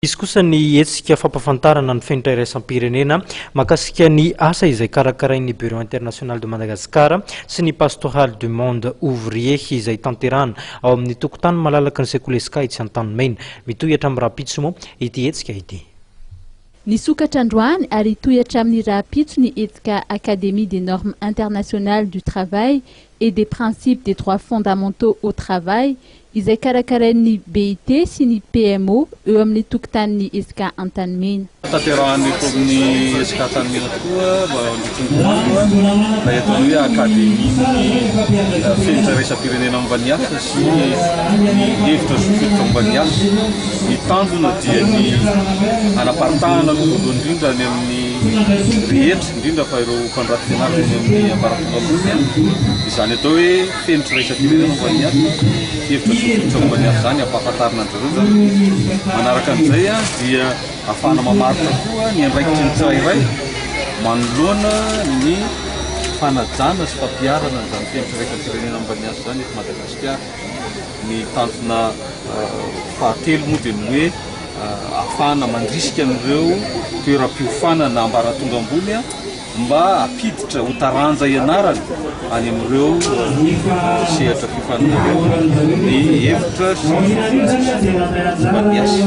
Hisy kosa ny hetsika fampahafantarana ny fenitra iraisam-pirenena mahakasika ny asa izay karakarain'ny Bureau International de Madagascar sy ny Pastorale du Monde Ouvrier izay tanterahana ao amin'ny tokotany malalaky ny sekoly Esca etsy Antanimena. Mitohy hatramin'ny rahampitso moa ity hetsika ity. Nisokatra androany ary hitohy hatramin'ny rahampitso ny hetsika Académie des normes internationales du travail et des principes des droits fondamentaux au travail izay karakarain'ny BIT sy ny PMO eo amin'ny tokotanin'ny Esca Antanimena. Tanterahana eto amin'ny Esca Antanimena tokoa mandritry ny roa andro ilay ataony hoe Akademian'ny fenitra iraisam-pirenena momba ny asa sy ny hevitra zo fototra momba ny asa. Ny tanjona dia ny hanaparitahana aloha voalohany indrindra any amin'ny rehetra, indrindra fa ireo mpandrato fianarana eny amin'ny ambaratonga ambony, izany atao hoe fenitra iraisam-pirenena momba ny asa, hevitra sy fototra momba ny asa izany, ampahafantarina an-dry zareo izany. Manaraka an'izay dia ahafahana mamaritra koa ny andraikitry ny tsirairay manoloana ny fanajana sy fampiharana an'izany fenitra iraisam-pirenena momba ny asa izany eto Madagasikara. Ny tanjona fahatelo moa dia ny hoe ahafahana mandrisika an'ireo toeram-piofanana ambaratonga ambony mba hampiditra ho taranja ianarana any amin'ireo sehatra fiofanana ireo ny hevitra sy ny fototra momba ny asa.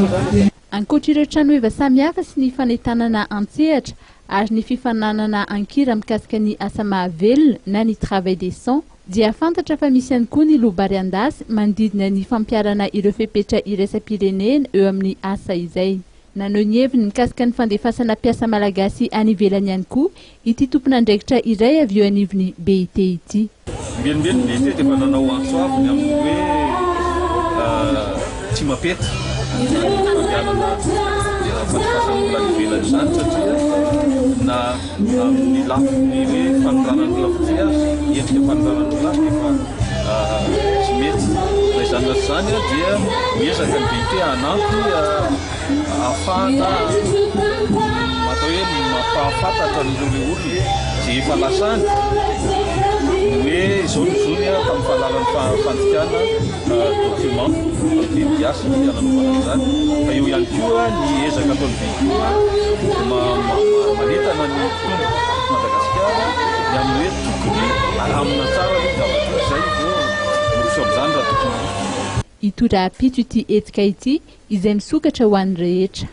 Ankoatra ireo tranoheva samihafa sy ny fanentanana an-tsehatra ary ny fifaninanana an-kira mikasika ny asa mahavelona na ny travail décent dia fantatra fa misy ihany koa ny loa-bary an-dasy manodidina ny fampiharana ireo fepetra iraisam-pirenena eo amin'ny asa izay. Naneho ny heviny mikasika ny fandefasana mpiasa malagasy any ivelany ihany koa ity tompon'andraikitra iray avy eo anivon'ny BIT ity. Ombienimbeny ny BIT dia efa nanao antso avo ny amin'ny hoe tsy mampety izany fandehanana fandefasana olona any ivelany izany satria na Amin'ny lafiny hoe fanondranan'olona fotsiny aza, endrika fanondranan'olona azy dia efa tsy mety. Na izany na tsy izany dia miezaka ny BIT hanampy ahafahana atao hoe mampahafantatra an'ireo le olona izay efa lasa any ny hoe izao no zony tamin'ny fahalalan'ny fandikana document amin'ny teny gasy ny nanaovana an'izany. Fa eo ihany koa ny ezaka ataon'ny BIT manentana ny mpitondra eto Madagasikara ny amin'ny hoe tokony alamina tsara aloha ny zavatra io izay vao miroso amin'izany raha tokony hisy. Hitohy rahampitso ity hetsika ity izay misokatra ho an'ny rehetra.